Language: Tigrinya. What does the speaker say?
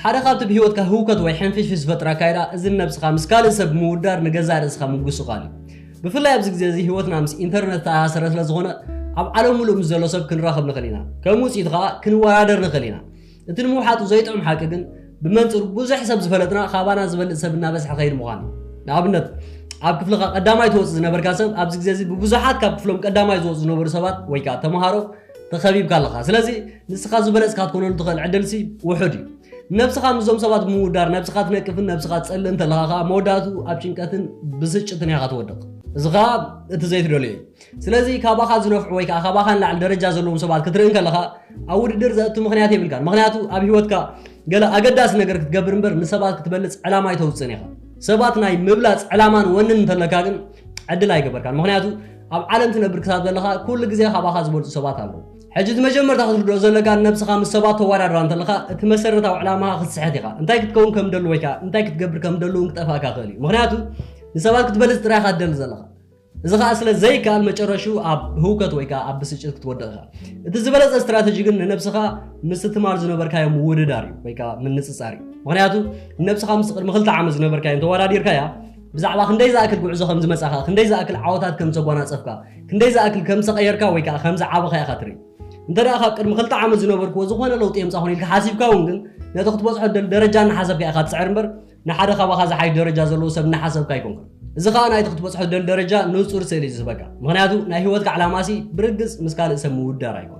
ሓደ ካብቲ ብህይወትካ ህውከት ወይ ሕንፍሽፍሽ ዝፈጥር ኣካይዳ፣ እዚ ንነብስኻ ምስ ካልእ ሰብ ምውዳር ንገዛእ ርእስኻ ምጉስቓል እዩ። ብፍላይ ኣብዚ ግዜ እዚ ህይወትና ምስ ኢንተርነት ዝተኣሳሰረ ስለ ዝኾነ፣ ኣብ ዓለም ምሉእ ምስ ዘሎ ሰብ ክንራኸብ ንኽእል ኢና። ከም ውጽኢቱ ኸኣ ክንወዳደር ንኽእል ኢና። እቲ ንምውሓጡ ዘይጥዑም ሓቂ ግን፣ ብመንጽሩ ብዙሕ ሰብ ዝፈለጥና ካባና ዝበልጽ ሰብ እናበዝሐ ኸይድ ምዃን እዩ። ንኣብነት፣ ኣብ ክፍልኻ ቀዳማይ ትወጽእ ዝነበርካ ሰብ ኣብዚ ግዜ እዚ ብብዙሓት ካብ ክፍሎም ቀዳማይ ዝወጽኡ ዝነበሩ ሰባት ወይ ከኣ ተምሃሮ ተኸቢብካ ኣለኻ። ስለዚ ንስኻ ዝበለጽካ ክትኮነሉ ትኽእል ዕድልሲ ውሑድ እዩ። ነብስኻ ምስዞም ሰባት ብምውዳር ነብስኻ ትነቅፍን ነብስኻ ትጸልእን እንተለኻ ኸኣ መወዳእትኡ ኣብ ጭንቀትን ብስጭትን ኢኻ ትወድቕ። እዚ ኸኣ እቲ ዘይትደልዮ እዩ። ስለዚ ካባኻ ዝነፍዑ ወይ ከኣ ካባኻ ንላዕሊ ደረጃ ዘለዎም ሰባት ክትርኢ እንከለኻ ኣብ ውድድር ዘእቱ ምኽንያት የብልካን። ምኽንያቱ ኣብ ህይወትካ ገለ ኣገዳሲ ነገር ክትገብር እምበር ንሰባት ክትበልጽ ዕላማ ኣይተውጽእን ኢኻ። ሰባት ናይ ምብላጽ ዕላማን ወንን እንተለካ ግን ዕድል ኣይገበርካን። ምኽንያቱ ኣብ ዓለም ትነብር ክሳብ ዘለኻ ኩሉ ግዜ ካባኻ ዝበልጹ ሰባት ኣለዉ። ሕጂ እቲ መጀመርታ ክትርድኦ ዘለካ ንነብስኻ ምስ ሰባት ተወዳድራ እንተለኻ እቲ መሰረታዊ ዕላማኻ ክትስሕት ኢኻ። እንታይ ክትከውን ከም ደሉ ወይ ከኣ እንታይ ክትገብር ከም ደሉ እውን ክጠፍኣካ ክእል እዩ። ምኽንያቱ ንሰባት ክትበልጽ ጥራይ ኢኻ ትደሊ ዘለኻ። እዚ ኸኣ ስለ ዘይከኣል መጨረሽኡ ኣብ ህውከት ወይ ከኣ ኣብ ብስጭት ክትወድቕ ኢኻ። እቲ ዝበለጸ ስትራተጂ ግን ንነብስኻ ምስ ትማል ዝነበርካዮ ምውድዳር እዩ ወይ ከኣ ምንጽጻር እዩ። ምኽንያቱ ንነብስኻ ምስ ቅድሚ ክልተ ዓመት ዝነበርካዮ እንተወዳዲርካያ ብዛዕባ ክንደይ ዝኣክል ጉዕዞ ከም ዝመጻኻ፣ ክንደይ ዝኣክል ዓወታት ከም ዘጓናጸፍካ፣ ክንደይ ዝኣክል ከም ዝተቐየርካ ወይ ከኣ ከም ዝዓበኻ ኢኻ ትርኢ። እንተ ደኣ ካብ ቅድሚ ክልተ ዓመት ዝነበርክዎ ዝኾነ ለውጢ የምጻኹን ኢልካ ሓሲብካ እውን ግን ነቲ ክትበጽሖ ትደሊ ደረጃ እናሓሰብካ ኢኻ ትጽዕር እምበር ንሓደ ካባኻ ዝሓይሽ ደረጃ ዘለዎ ሰብ እናሓሰብካ ኣይኮንኩን። እዚ ኸኣ ናይቲ ክትበጽሖ ትደሊ ደረጃ ንጹር ስእሊ እዩ ዝህበካ። ምኽንያቱ ናይ ህይወትካ ዕላማሲ ብርግጽ ምስ ካልእ ሰብ ምውዳር ኣይኮነን።